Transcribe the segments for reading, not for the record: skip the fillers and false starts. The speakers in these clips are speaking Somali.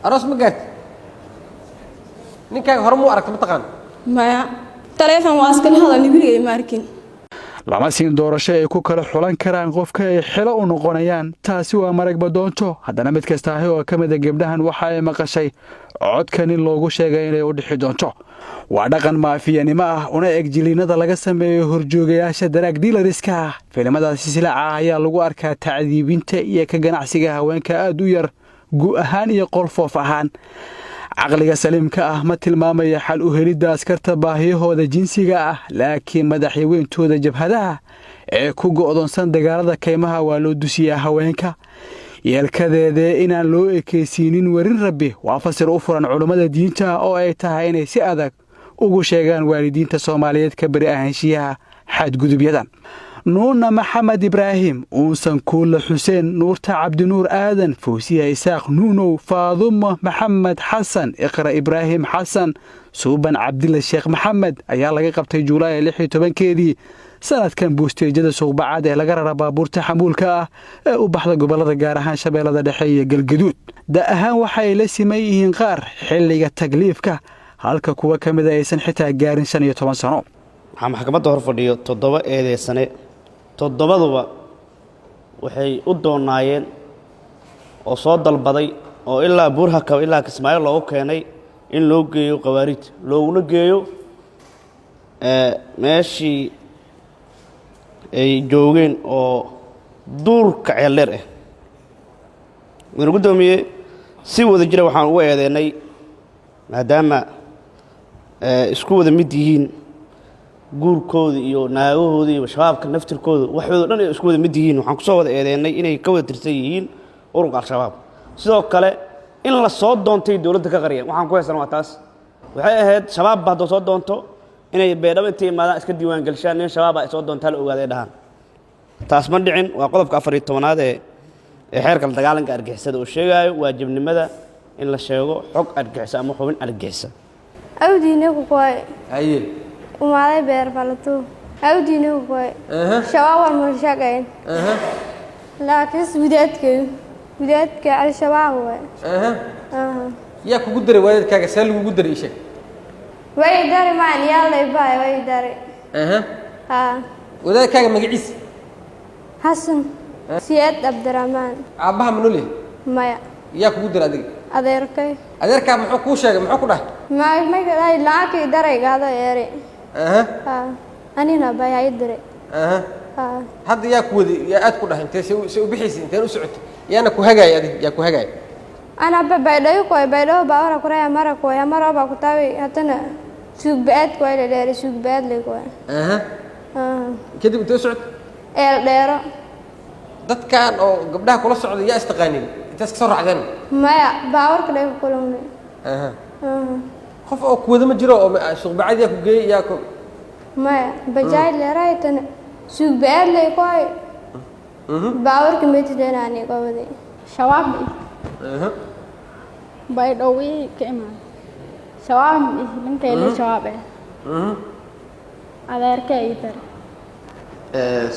Aroos ma gaarti? Ninkaaga hore muu aragta, ma taqaan? Maya, taleefon waa iskala hadalni, weligay ma arkin. Lama siin doorasho ay ku kala xulan karaan qofka ay xilo u noqonayaan. Taasi waa maragba doonto. Haddana mid kasta ahi oo ka mida gabdhahan waxa ay maqashay codka nin loogu sheegay inay u dhixi doonto. Waa dhaqan maafiyanimo ah, una eg jiliinada laga sameeyo horjoogayaasha drug dealers-ka ah. Filimadaasi silaca ah ayaa lagu arkaa tacdiibinta iyo ka ganacsiga haweenka aad u yar gu ahaan iyo qolfoof ahaan. Caqliga saliimka ah ma tilmaamaya xal u helidda askarta baahiyahooda jinsiga ah, laakiin madaxweyntooda jabhadaha ee ku go'doonsan dagaalada kaymaha waa loo dusiyaa haweenka. Yeelkadeedee, inaan loo ekaysiinin werin Rabbi waa fasir u furan culummada diinta oo ay tahay inay si adag ugu sheegaan waalidiinta Soomaaliyeed ka beri ahaanshiyaha xadgudubyadan. Nuuna Maxamed Ibraahim, Uusan Kuulle Xuseen, Nuurta Cabdinuur Aadan, Fawsiya Isaaq Nuunow, Faadumo Maxamed Xasan, Iqra Ibraahim Xasan, Suuban Cabdilla Sheekh Maxamed ayaa laga qabtay Juulaay 16-keedii sanadkan buusteejada Suuqbacaad ee laga rara baabuurta xamuulka ah ee u baxda gobollada, gaar ahaan Shabeellada Dhexe iyo Galgaduud. Da ahaan waxay la siman yihiin qaar xilliga tagliifka, halka kuwa ka mida aysan xitaa gaarin 15 sano. Waxaa maxkamadda hor fadhiyo toddoba eedeysane. Toddobaduba waxay u doonaayeen oo soo dalbaday oo ilaa Buurhakab ilaa Kismaayo loogu keenay in loo geeyo Khawaariij, looguna geeyo meeshii ay joogeen oo duurka Ceeldheer ah. Mudane guddoomiye, si wada jira waxaan ugu eedeynay, maadaama isku wada mid yihiin, guurkooda iyo naagahooda iyo Shabaabka naftirkooda, waxooda dhan ay isku wada mid yihiin, waxaan kusoo wada eedeynay inay ka wada tirsan yihiin ururka Al-Shabaab. Sidoo kale in la soo doontay dowladda ka qariyeen waxaan ku haysan waa taas. Waxay ahayd Shabaab ba haddoo soo doonto inay Beedhabo intay imaadaan iska diiwaan gelshaan, nin Shabaaba ay soo doontaa la ogaaday dhahaan. Taas ma dhicin. Waa qodobka 14aad ee xeerka la dagaalanka argixisada oo sheegaayo waajibnimada in la sheego xog argixisa ama xubin argixisa. Awdiine ku koy. Haye. Umaaday beer falato awdiine ku koy. Shabaab war mulshaqayn, laakiin wadaadka, wadaadka Al-Shabaab way. Yaa kugu daray waalidkaaga? See lagugu daray, isheg? Way dari maan yaalay baay way dari. Ha. Wadaadkaaga magaciisa? Xasan Siyaad Cabdiraxmaan. Aabbaha ma nool yahay? Maya. Yaa kugu daray adiga? Adeerkay. Adeerkaa muxuu kuu sheegay? Muxuu ku dhahay? Ma may lacagkii daray gaado eeri. Ha, anina bay hay diray. Ha. Hadda yaa ku waday? Yaa aad ku dhahay? Intee se u bixaysay? Inteen u socotay? Yaana ku hagaaya adig? Yaa ku hagaaya? Ana ba Baydhabo koy, Baydhabo baa kuraya mara koy mara baa ku tawi, hatana suug baad koy la dheeri, suug baad le koy. Kadib intee u socotay? Eel Dheero. Dadkan oo gabdhaha kula socda yaa istaqaanin? Intaas ka soo raacdeen? Maya, baawarka dhay ku kulumnay. Qof oo kuwada ma jiro oo Suuqbacad yaa ku geeyey, yaa ku Maya, bajaaj leeray tana suug baad le koy, baawarka meetideenaani qobadi. Shabaab Baydhowii ka imaan, Shabaab ninkayla Shabaab eh, adeerka ii dare.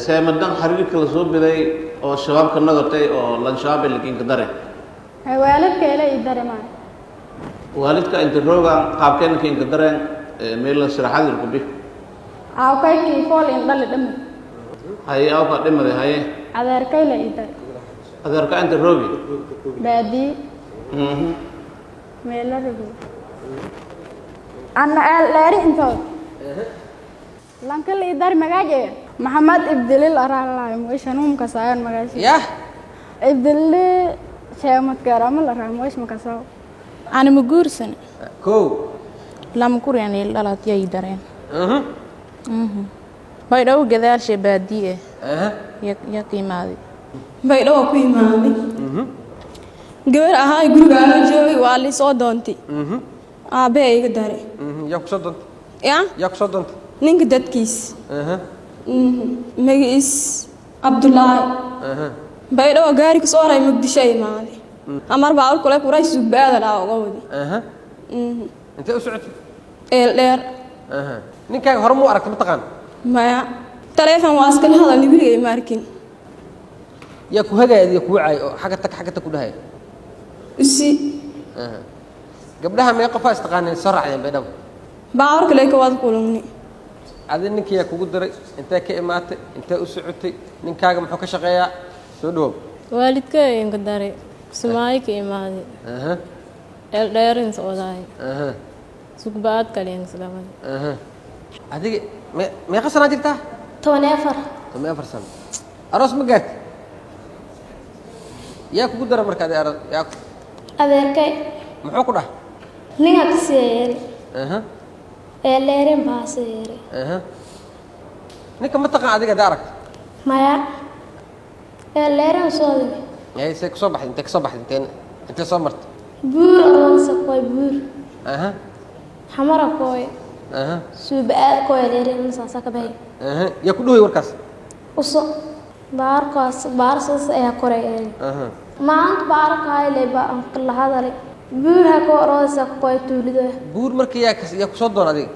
Seemadan xiriirka la soo biday oo Shabaabka noqotay oo lan Shabaab lakinka dare? Waalidkayla ii dare maa. Waalidka inta rooga qaabkeena kinka dareen meel la sharaxad ku bi. Aawkaykii fool indhali dhami. Haye, awka dhimade, haye. Adeerkayla ii dare. Adeerka inta roogi? Baadiye. Meelo rogi anna Eel Dheeri intood lanka la ii dari. Magaaje Maxamed Ibdilil araalaay moisha kasaayan magaashi. Yah. Ibdili Sheemad gaarama la raa moish makasaw. Ani ma guursan. Kow. Lama kuryan il dhalaad yay dareen. Baydhabo gadaasha baadiye ya ka imaaday. Baydhabo ku imaaday, gabar ahaa guriga aan joogay, waa lii soo doontay, aabbe iga daray. Yaa ku soo doontay? Ya. Yaa ku soo doontay? Ninka dadkiis. Magaciis Cabdulaahi. Baydhabo gaari kasoo haray, Muqdisho imaaday, amar baawar kule kuray, suugbaada dhaa uga wadi. Intee u socotay? Eel Dheer. Ninkaaga hore muu aragtay, ma taqaan? Maya, taleefon waa iskala hadalni, weligay ma arkin. Yaa ku hagaaya adiga, kuu caay oo xagga tag, xagga tag ku dhahaya? Usi. Gabdhaha mee qofaa istaqaaneen soo raacdeen Baydhabo? Baawarka lee ka wada kulumni. Adi ninkiyaa kugu diray? Intee ka imaatay? Intee u socotay? Ninkaaga muxuu ka shaqeeyaa? Soo dhawow. Waalidkay inka daray, Kismaayo ka imaaday. Eeldheerin socdaay. Sugbaad kale ingasdhabay. Adiga meeqa sanaa jirtaa? 14. 14 sano. Aroos ma gaarti? Yaa kugu dara marka adi aroos yaa? Adeerkay. Muxuu ku dhahay? Ninga kasii yeeri. Eeldheerin baase yeeri. Ninka ma taqaan adiga hadda aragta? Maya, eeldheerin soo. Ee, see kusoo baxday? Intee kasoo baxday? Intee soo martay? Buur aroonsa koy, buur. Xamara koy. Suuba-aad koy, eeldheerin saasa ka baxay. Yaa ku dhahoy warkaas? Uso baarkaas baarsaas ayaa koray eeri. Maanta baarkayle ba la hadalay, buur ha ko aroonsa koy tuulido. Buur marka yaa kusoo doon adiga?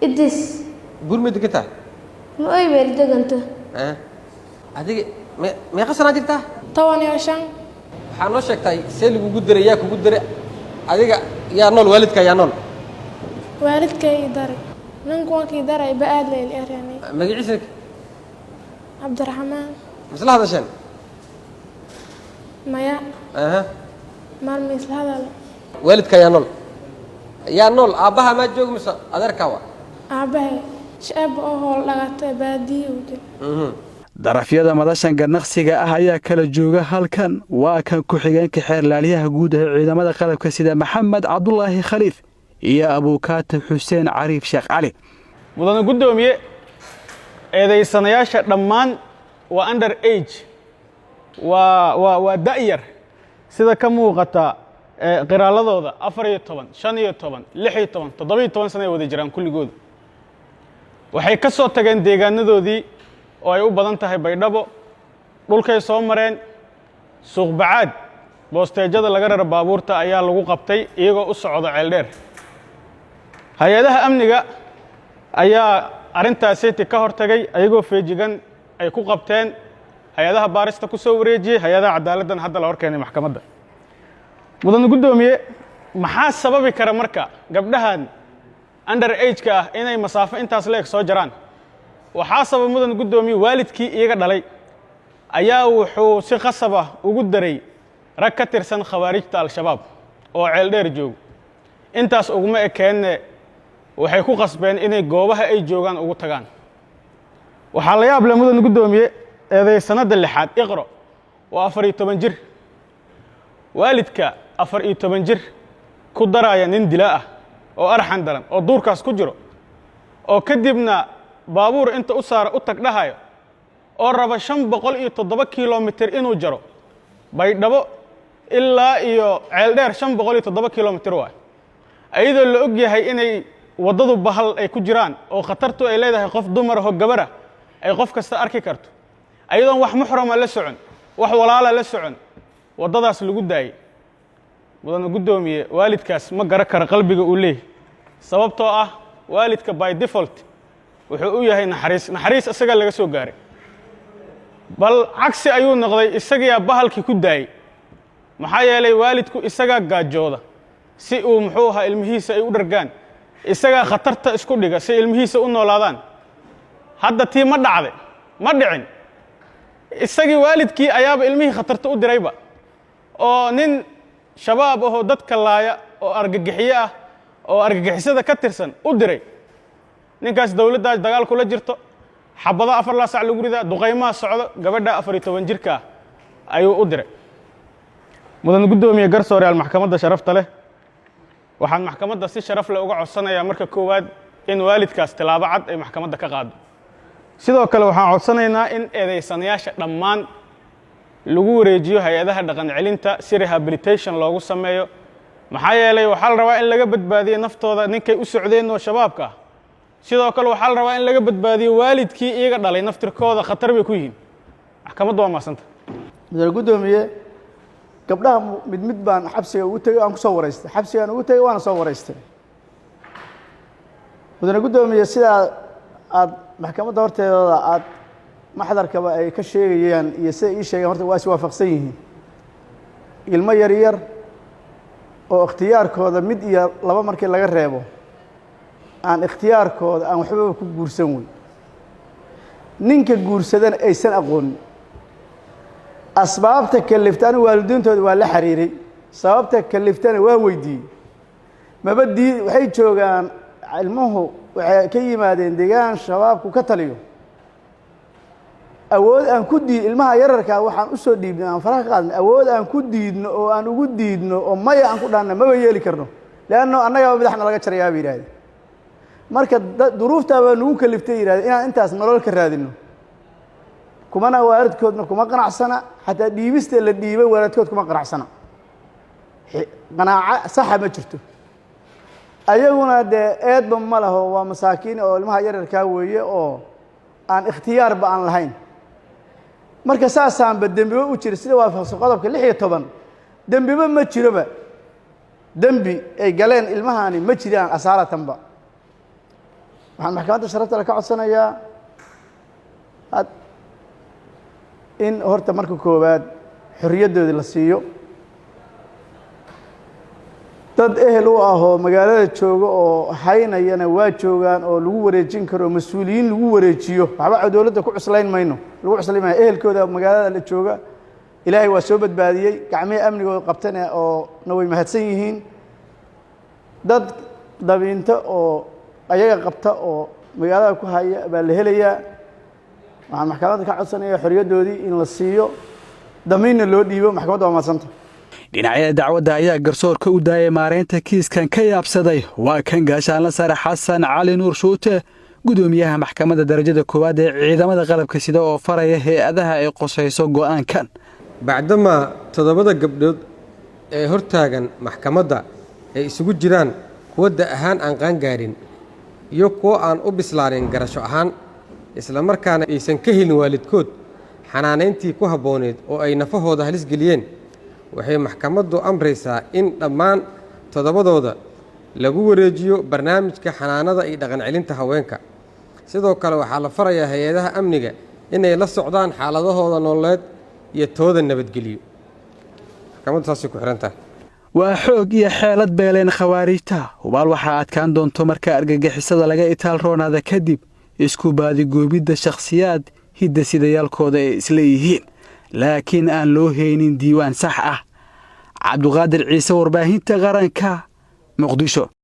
Idis. Buur ma degan tahay? Ma oy meel deganto. Adiga meeqa sanaa jirtaa? 15. Waxaa noo sheegtay see lagugu diray, yaa kugu diray adiga, yaa nool, waalidka yaa nool? Waalidkay i daray, ninku wankii daray ba-aad layl eranay. Magaciisa? Cabdiraxmaan. Misla hadasheen? Maya. Maalma isla hadal. Waalidka yaa nool? Yaa nool? Aabbaha maa jooga mise adeerkaa wa? Aabbahay shacab oo hool dhagata baadiye uu jira. Darafyada madashan ganaqsiga ah ayaa kala jooga halkan. Waa kan ku-xigeenka xeerlaalyaha guud ee ciidamada qalabka sida Maxamed Cabdulaahi Khaliif iyo abuukaate Xuseen Cariif Sheekh Cali. Mudane guddoomiye, eedaysanayaasha dhammaan waa under age, waa da'yar, sida ka muuqata qiraaladooda: 14, 15, 16, 17 sana ay wada jiraan kulligooda. Waxay ka soo tageen deegaanadoodii oo ay u badan tahay Baydhabo. Dhulkay soo mareen, Suuqbacaad boosteejada laga rara baabuurta ayaa lagu qabtay iyagoo u socda Ceeldheer. Hay-adaha amniga ayaa arrintaasiti ka hortagay, ayagoo feejigan ay ku qabteen, hay-adaha baarista ku soo wareejiyey, hay-adaha cadaaladdan hadda la hor keenay maxkamadda. Mudane guddoomiye, maxaa sababi kara marka gabdhahan under age-ka ah inay masaafo intaas leeg soo jaraan? Waxaa sabab, mudan guddoomiye, waalidkii iyaga dhalay ayaa wuxuu si khasab ah ugu daray rag ka tirsan khawaarijta Al-Shabaab oo Ceeldheer joogo. Intaas uguma ekeenne, waxay ku qasbeen inay goobaha ay joogaan ugu tagaan. Waxaa la yaab leh, mudan guddoomiye, eedaysanada lixaad Iqro waa 14 jir. Waalidka 14 jir ku daraya nin dilaa ah oo arxan daran oo duurkaas ku jiro, oo kadibna baabuur inta u saara u tag dhahayo, oo raba 507 kilomitir inuu jaro, Baydhabo ilaa iyo Ceeldheer 507 kilomitir waay, ayadoo la og yahay inay waddadu bahal ay ku jiraan oo khatartu ay leedahay, qof dumar ahoo gabara ay qof kasta arki karto, ayadoon wax muxrama la socon, wax walaala la socon, waddadaas lagu daayey. Mudane guddoomiye, waalidkaas ma garan kara qalbiga uu leeyahy, sababtoo ah waalidka by default wuxuu u yahay naxariis. Naxariis isagaa laga soo gaaray, bal cagsi ayuu noqday, isagiyaa bahalkii ku daayey. Maxaa yeelay, waalidku isagaa gaajooda si uu muxuu ahaa ilmihiisa ay u dhargaan, isagaa khatarta isku dhiga si ilmihiisa u noolaadaan. Hadda tii ma dhacday? Ma dhicin. Isagii waalidkii ayaaba ilmihii khatarta u dirayba, oo nin Shabaab ahoo dadka laaya oo argagixiye ah oo argagixisada ka tirsan u diray. Ninkaas dowladdaas dagaal kula jirto, xabado afar laa sac lagu ridaa, duqaymaha socdo, gabadha 14 jirka ah ayuu u diray. Mudan guddoomiye, garsooreyaal maxkamadda sharafta leh, waxaan maxkamadda si sharaf leh uga codsanayaa marka koowaad in waalidkaas tilaabo cad ay maxkamadda ka qaado. Sidoo kale waxaan codsanaynaa in eedaysanayaasha dhammaan lagu wareejiyo hay-adaha dhaqan celinta si rehabilitation loogu sameeyo. Maxaa yeelay, waxaa la rabaa in laga badbaadiyo naftooda ninkay u socdeen oo Shabaabka ah. Sidoo kale waxaa la rabaa in laga badbaadiyo waalidkii iyaga dhalay, naftirkooda khatar bay ku yihiin. Maxkamaddu waa maasanta. Mudane guddoomiye, gabdhaha mid mid baan xabsiga ugu tegey, aan ku soo waraystay, xabsigaan ugu tegey, waana soo waraystay. Mudane guddoomiye, sidaa aad maxkamadda horteedooda aad maxdarkaba ay ka sheegayaan iyo sida ii sheegeen, horta waa is waafaqsan yihiin. Ilmo yar yar Oo ikhtiyaarkooda mid iyo laba markii laga reebo, aan ikhtiyaarkooda aan waxbaba ku guursan wey. Ninka guursadana aysan aqoonin asbaabta kalifta. Anigu waalidiintooda waa la xiriiray, sababta kaliftana waa weydiiyey. Maba dii waxay joogaan ilmuhu, waxay ka yimaadeen deegaan Shabaabku ka taliyo. Awood aan ku diid ilmaha yararkaa waxaan u soo dhiibnay, aan faraha ka qaadnay, awood aan ku diidno oo aan ugu diidno oo maya aan ku dhahanna maba yeeli karno, leanno annagaba madaxna laga jarayaa bay yidhahdeen. Marka duruuftaa baa nagu kaliftay, yidhahdeen, inaan intaas nolol ka raadino. Kumana waalidkoodna kuma qanacsana, xataa dhiibista la dhiibay waalidkood kuma qanacsana. Qanaaco saxa ma jirto. Ayaguna dee eedba ma laho, waa masaakiin oo ilmaha yararkaa weeye oo aan ikhtiyaarba aan lahayn. Marka saasaanba dembiba u jira sida waafaqsan qodobka 16. Dembiba ma jiroba, dembi ay galeen ilmahani ma jiraan asaalatanba. Waxaan maxkamadda sharafta le ka codsanayaa in horta marka koowaad xorriyaddoodii la siiyo. Dad ehel u ah oo magaalada jooga oo haynayana waa joogaan oo lagu wareejin karo, mas-uuliyiin lagu wareejiyo. Waxba dowladda ku cuslayn mayno, lagu cuslayn maayo. Ehelkooda magaalada la jooga, Ilaahay waa soo badbaadiyey, gacmihii amnigooda qabtana oo na way mahadsan yihiin. Dad dabiinto oo ayaga qabta oo magaalada ku haya baa la helayaa. Waxaan maxkamadda ka codsanaya xorriyaddoodii in la siiyo, damiinna loo dhiibo. Maxkamadda waa mahadsanta. Dhinacyada dacwadda ayaa garsoorka u daayay maareynta kiiskan ka yaabsaday. Waa kan gaashaanla sare Xasan Cali Nuur Shuute, gudoomiyaha maxkamadda darajada koowaad ee ciidamada qalabka sida, oo faraya hay-adaha ay qosayso go'aankan. Bacdamaa toddobada gabdhood ee hortaagan maxkamadda ay isugu jiraan kuwa da' ahaan aan qaangaarin iyo kuwo aan u bislaanin garasho ahaan, isla markaana aysan ka helin waalidkood xanaanayntii ku habbooneed oo ay nafahooda halis geliyeen, waxay maxkamaddu amraysaa in dhammaan toddobadooda lagu wareejiyo barnaamijka xanaanada iyo dhaqancelinta haweenka. Sidoo kale waxaa la farayaa hay-adaha amniga inay la socdaan xaaladahooda nololeed iyo tooda nabadgeliyo. Maxkamaddu saasay ku xihan tahay. Waa xoog iyo xeelad beeleen khawaariijta. Hubaal waxaa adkaan doonto marka argagixisada laga itaal roonaada kadib isku baadigoobidda shakhsiyaad hidda sidayaalkooda ay isla yihiin, laakiin aan loo haynin diiwaan sax ah. Cabduqaadir Ciise, Warbaahinta Qaranka, Muqdisho.